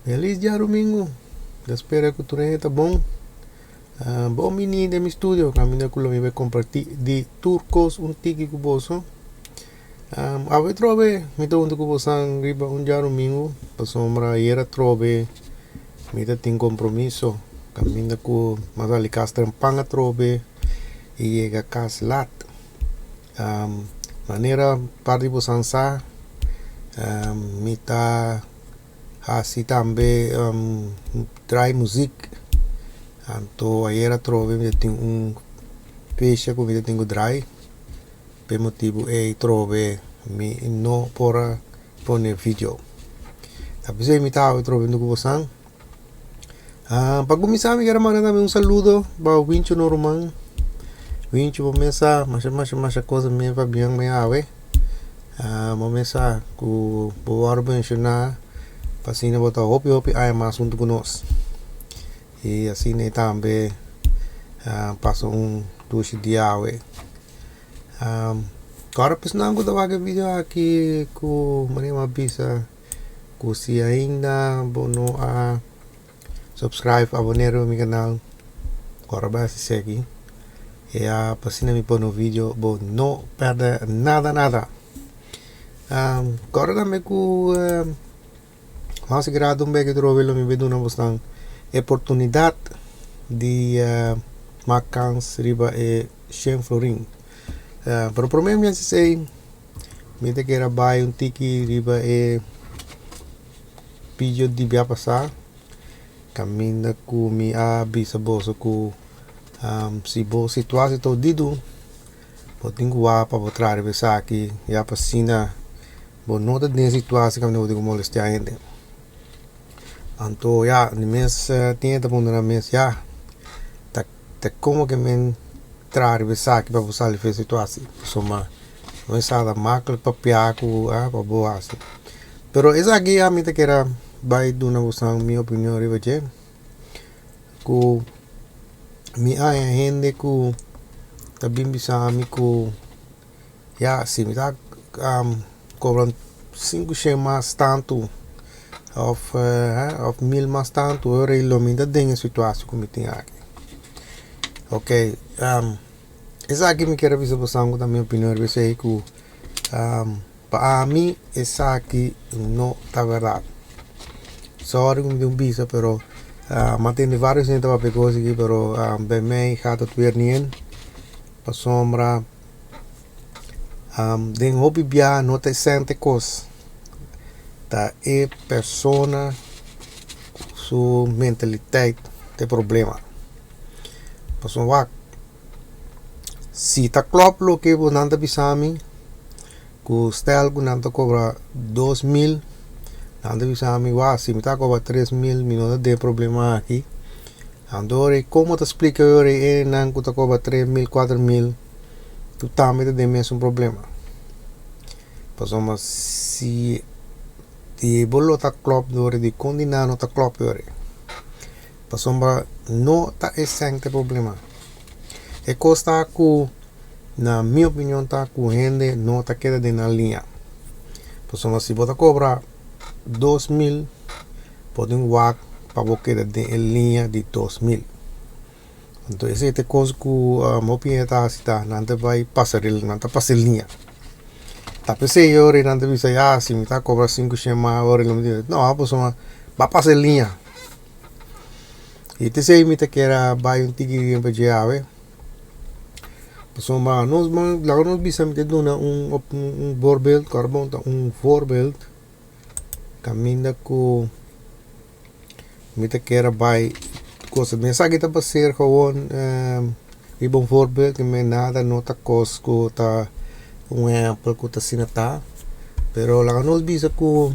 Feliz djarumingu. Ta spera ku tur hende ta bon. Bon bini den mi studio kaminda ku lo mi bai kompartí di tur kos un tiki ku boso. Awe atrobe mi ta huntu ku bosan riba un djarumingu pasobra ayer atrobe mi ta tin kompromiso kaminda ku mi a sali kas trempan atrobe i yega kas lat. Manera par di bosan sa mi ta Hasi tambe draai muziek. Anto ayer atrobe mi ta tin un fecha ku mi ta tin ku draai. P'e motibu ei trobe mi no por a pone video. Ta p'esei mi ta awe trobe huntu ku bosan. Pa kuminsá mi kier a manda tambe un saludo pa Wincho no ruman. Wincho bo mes sa masha masha masha cosa mi a pabia mi awe. Bo mes sa ku bo wòrdu menshoná pa asina bo ta hopi hopi aña mas huntu ku nos. I asina e tambe pasa un dushi dia awe. Ora personanan ku ta wak e video aki ku manera mi a bisa ku si ainda bo no a Subscribe, abonea riba mi canal. Ora bai hasi seki. Ya pa asina mi pone un video bo no perde nada nada. Kòrda tambe ku mas grado un beke trobe lo mi bai duna bosnan e oportunidat di mak kans riba e shen florin. Pero prome mi hasi esei mi ta kere bai un tiki riba e. Video di bia pasá kaminda ku mi a bisa boso ku si bo situasi ta odidu bo tin ku wak pa bo traha riba esaki ya pa asina bo no ta den e situasi kaminda bo tin ku molestiá hende. Anto ya mi mes tin e ta puntra nan mes ya ta komo ke men traha riba esaki pa bo sali for e situasi pasobra no e sa ta maklik papia ku pa bo hasi. Pero esaki ami ta kere bai duna boso mi opinion riba dje, ku mi haña hende ku ta bin bisa mi ku ya si mi ta kobra 500 mas tantu òf òf 1000 mas tantu ora lo mi ta den e situashon ku mi tin aki. Oke, esaki mi kere bisa boso ku ta mi opinion riba esei ku. Pa ami esaki no ta berdad. Sorry ku mi tin bisa pero mi a tende varios hende ta papia kos aki pero bij mij gaat het weer niet in. Pasobra den hopi bia no ta esente kos. Ta e persona su mentaliteit ta e problema. Pasobra wak. Si ta klòp loke bo nan ta bisa mi ku stèl ku nan ta kobra 2000 nan ta bisa mi wak si mi ta kobra 3000 mi no ta den problema aki anto ora komo ta splika ora e nan ku ta kobra 3000 4000 ku tambe ta den mesun problema pasobra si di bo lo ta klòp dor dikon di nan no ta klòp ora. Pasobra no ta e sèn ta e problema. E kos ta ku na mi opinion ta ku hende no ta keda den nan liña. Pasobra si bo ta kobra 2000 bo tin wak pa bo keda den e liña di 2000. Anto esei ta e kos ku hopi hende ta hasi ta nan ta bai pasa nan ta pasa e liña. Ta p'esei ora nan ta bisa ya si mi ta kobra 500 mas ora no pasobra bo a pasa e liña. I t'esei mi ta kier a bai un tiki bien pa dje awe. Pasobra nos ban laga nos bisa mi ta duna un un voorbeeld ku ora ta un voorbeeld kaminda ku mi ta kier a bai cosa mi esaki ta baseer gewoon riba un voorbeeld ku mi nada no ta kos ku ta un ehempel ku ta asina ta pero laga nos bisa ku.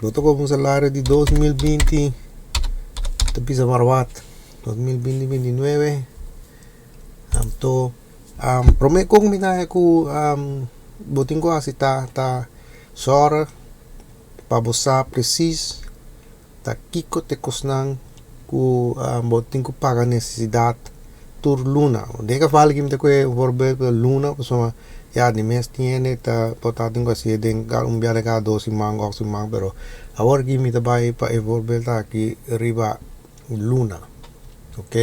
Lo ta koba un salario di 2020 ta bisa marwat 2020 29 anto prome kon mi ta haña ku bo tin ku hasi ta ta sòru pa bo sa presis ta kiko ta e kosnan ku bo tin ku paga nesesidat. tur luna. Den geval aki mi ta kohe un voorbeeld pa luna pasobra ya di mes tiene ta por ta tin ku hasié den un bia den kada dos siman òf siman pero awor aki mi ta bai pa e voorbeeld aki riba luna ok.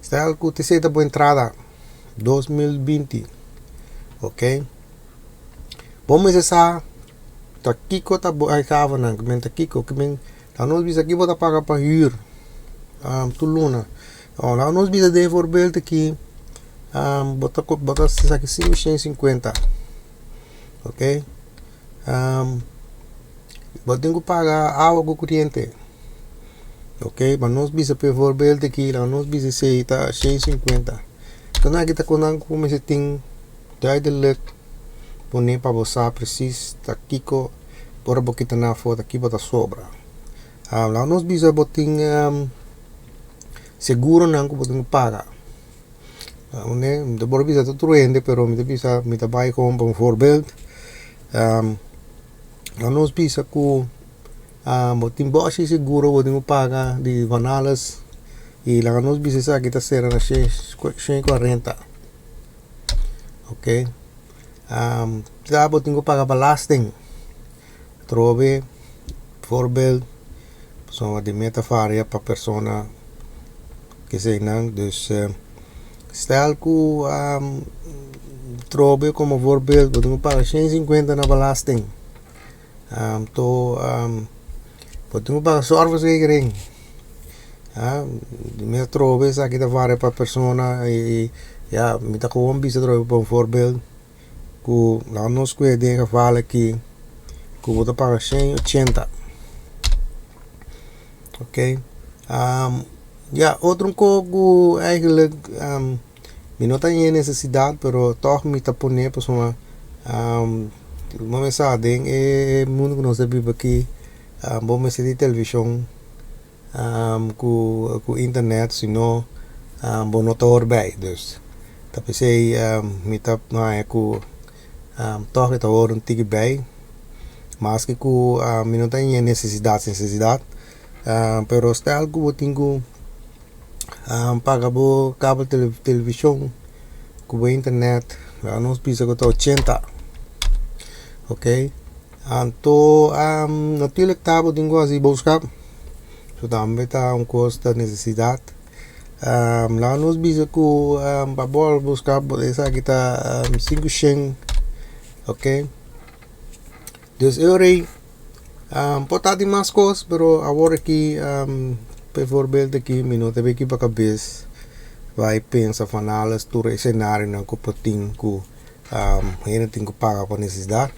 Stel ku ta esei ta bo entrada 2020 ok. Bo mester sa ta kiko ta bo uitgavennan ta kiko Laat nos bisa ki bo ta paga pa huur tur luna. Laat nos bisa den e voorbeeld aki bo ta bo ta saki 550, ok. Bo tin ku paga awa ku koriente, ok. Laat nos bisa pa e voorbeeld aki laat nos bisa esei ta 150. Esnan aki ta konan ku mester tin duidelijk pone pa bo sa precies ta kiko. Ora bo kita nan afó ta ki bo ta sobra. Laga nos bisa bo tin seguronan ku bo tin ku paga. Mi ta por bisa tur hende pero mi ta bisa mi ta bai kon pa un voorbeeld. Laga nos bisa ku bo tin bòshi seguro bo tin ku paga di van alles i laga nos bisa esaki ta sera na shen kuarenta, oke. Ta bo tin ku paga belasting atrobe voorbeeld pasobra di meta varia pa persona keseinan dus stel ku atrobe komo voorbeeld bo tin ku paga 150 na belasting anto bo tin ku paga zorgverzekering di mes atrobe esaki ta varia pa persona i ya mi ta gewoon bisa atrobe pa un voorbeeld ku laga nos kue den e geval aki ku bo ta paga 180 ok ya otro kos ku eigenlijk mi no ta den e nesesidat pero tòg mi ta pone pasobra bo mester sa den e mundu ku nos ta biba aki bo mester di televishon ku internet si no bo no ta hoor bij dus ta p'esei mi ta haña ku tòg e ta hoor un tiki bij maske ku mi no ta haña nesesidat nesesidat pero stel ku bo tin ku paga bo kabel televishon ku bo internet nos bisa ku ta 80 ok. Anto natuurlijk ta bo tin ku hasi boskap, so tambe ta un kos ta nesesidat. Laga nos bisa ku pa bo boskap esaki ta 500, ok. Dus e ora ei por ta tin mas kos pero awor aki bijvoorbeeld aki mi no ta bay kiba kabes bay pensa van alles tur e scenarionan ku por tin ku hende tin ku paga pa nesesidat.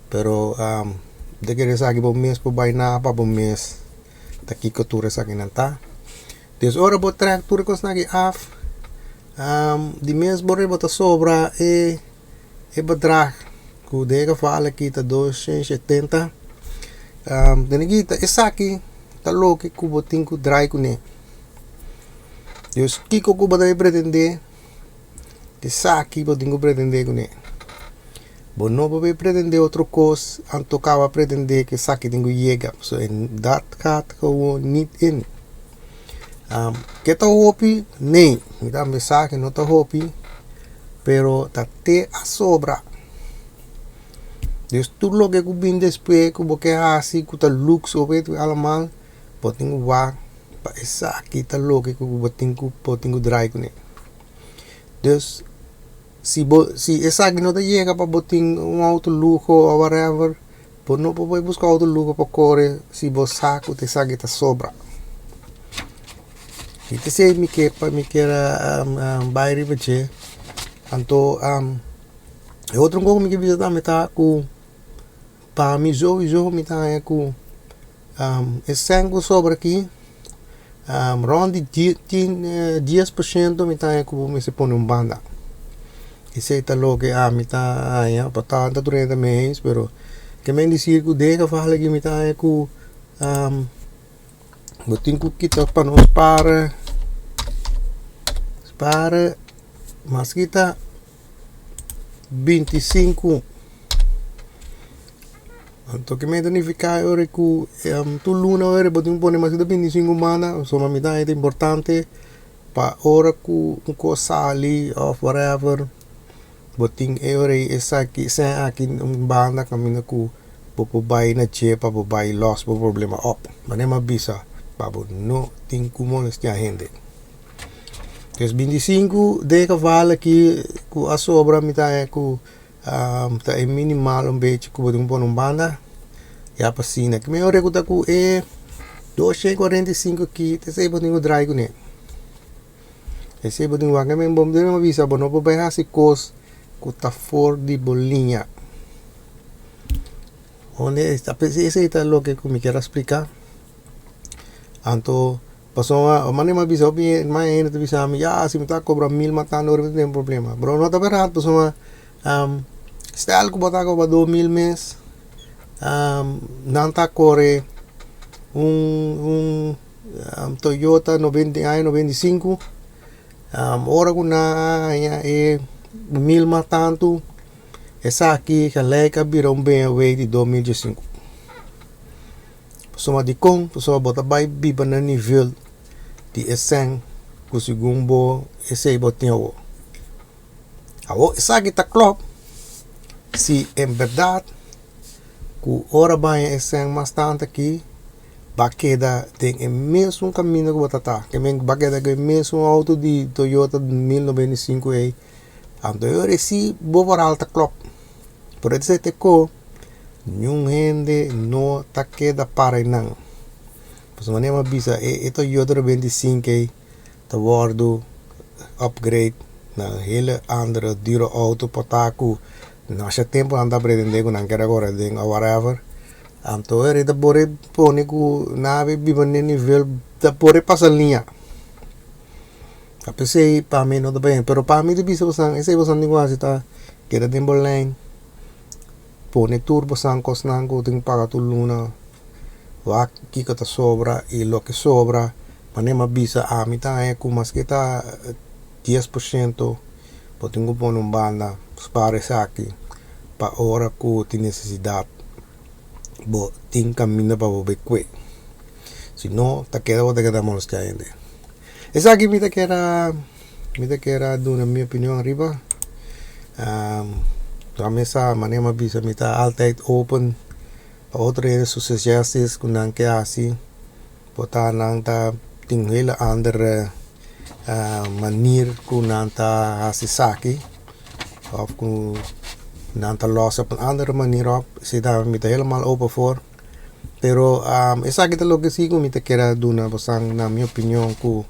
Pero bo ta kere esaki bo mes por bai na pa bo mes ta kiko tur esakinan ta. Des ora bo trek tur e kosnan aki af, di mes bo riba ta sobra e e bedrag ku den e geval aki ta 270. Tene kita esaki ta loke ku bo tin ku drai kuné. Dus kiko ku bo ta pretendé Esaki bo tin ku pretendé kuné. Bo no por bay pretendé otro kos anto kaba pretendé ku esaki tin ku yega. So en dat gaat gewoon niet in. Ke ta hopi? Nee, mi ta bisa ke no ta hopi, pero ta te a sobra. Dus tur loke ku bin despues ku bo ke hasi ku ta luks of weet ik allemaal, bo tin ku wak pa esaki ta loke ku bo tin ku bo tin ku drai kuné. Dus si bo si esaki no ta yega pa bo tin un outo luho o whatever, bo no por bai buska outo luho pa kore si bo sa ku esaki ta sobra. I ta esei mi ke pa mi kier a bai riba dje. Anto e otro kos ku mi ke bisa tambe ta ku pa mi souiso mi ta haña ku E sèn ku sobra aki rònt di tin 10% mi ta haña ku bo mester pone un banda. Esei ta loke ami ta haña pa ta ta durante mes pero ke men disir ku den e geval aki mi ta haña ku bo tin ku kita pa no spara spara mas kita 25. Anto ke mester nifiká e ora ku tur luna ora bo tin ku pone mas di 25 banda pasobra mi ta haña ta importante. Pa ora ku un kos sali òf whatever bo tin e ora ei esaki esei aki un banda kaminda ku bo por bai na dje pa bo bai lòs bo problema òp. Manera mi a bisa pa bo no tin ku molestiá hende. Des 25 den e geval aki ku a sobra mi ta haña ku ta e minimal un bechi ku bo tin ku pone un banda ya pa asina. Ki mehor ku ta ku e 245 aki ta esei bo tin ku drai kuné. Esei bo tin ku wak. Bo debe bisa bo no por bai hasi kos ku ta for di bo liña. Esei ta loke ku mi kier a splika. Anto pasobra manera mi a bisa hopi mas hende ta bisa mi ya si mi ta kobra mil matando ora mi ta tin problema pero no ta berdad pasobra stel ku bo ta kobra 2000 mes nan ta kore un Toyota aña 95 ora ku nan a haña e mil mas tantu esaki gelijk a bira un BMW di 2015. Pasobra dikon? Pasobra bo ta bai biba na nivel di e sèn ku segun bo esei bo tin awor. Awor esaki ta klòp si en bèrdat ku ora baña e sèn mas tantu aki bo a keda den e mesun kaminda ku bo ta ta. Ke men bo a keda ku e mesun outo di Toyota 1995 ei. Anto e ora si bo moral ta klòp. Por esei te ko. Niun hende no ta keda para einan. Pasobra manera mi a bisa e Toyota 95 ei ta wòrdu upgrade na un hele andere dure outo por ta ku masha tempu nan ta pretende ku nan kere kore aden òf whatever. Anto e ta por pone ku nan a biba na e nivel ta por pasa liña. A pesey pa mi no ta bien pero pa mi ta bisa boso esey boso tin ku hasi ta keda den bo lijn. Pone tur bosan kosnan ku tin paga tur luna, wak kiko ta sobra i loke sobra, manera mi a bisa ami ta haña ku maske ta 10% bo tin ku pone un banda spar esaki pa ora ku tin nesesidat bo tin kaminda pa bo bai kue, si no ta keda bo ta keda molestia hende. Esaki mi ta keda. Mi ta kier a duna mi opinion ariba. Ta mesa manera mi a bisa mi ta altijd open pa otro hende su suggesties ku nan ke hasi. Por ta nan ta tin un hele andere manier ku nan ta hasi esaki òf ku nan ta los op un andere manier òf esei ta mi ta helemaal open voor. Pero esaki ta loke si ku mi ta kier a duna boso na mi opinion ku.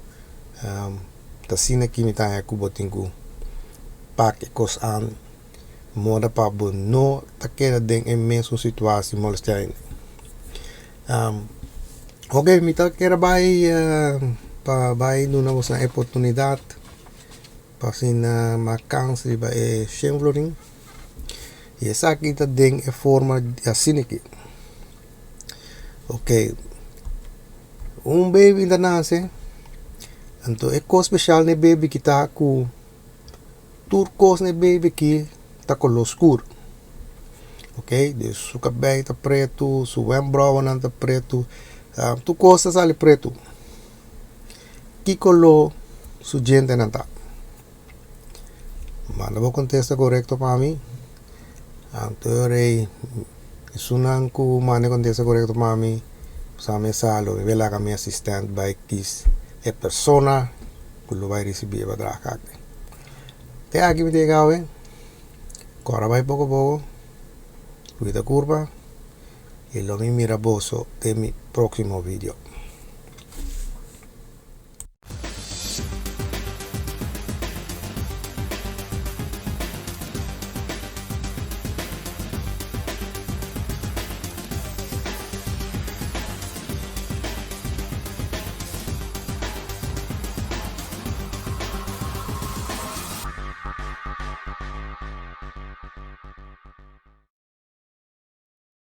Ta asina ki mi ta haña ku bo tin ku pak e kos an moda pa bo no ta keda den e mesun situasi molestia hende. Ok mi ta kere bai pa bai duna boso e oportunidat pa asina mas kans riba e shen florin i esaki ta den e forma asina aki. Ok. Un baby ta nase, anto e kos speshal na e baby ki ta ku tur kos na e baby ki ta koló skur. Ok, dus su kabei ta pretu, su wènbròunan ta pretu, tur kos ta sali pretu. Ki koló su djentenan ta? Manda bo kontesta korekto pa mi. Anto e ora ei esunnan ku manda e kontesta korekto pa mi sa mi sa lo mi bai laga mi asistent bai kis e persona ku lo bai risibí e bedrag aki. Te aki mi ta yega awe, kòrda bai poko poko, kuida kurpa i lo mi mira boso den mi próksimo video.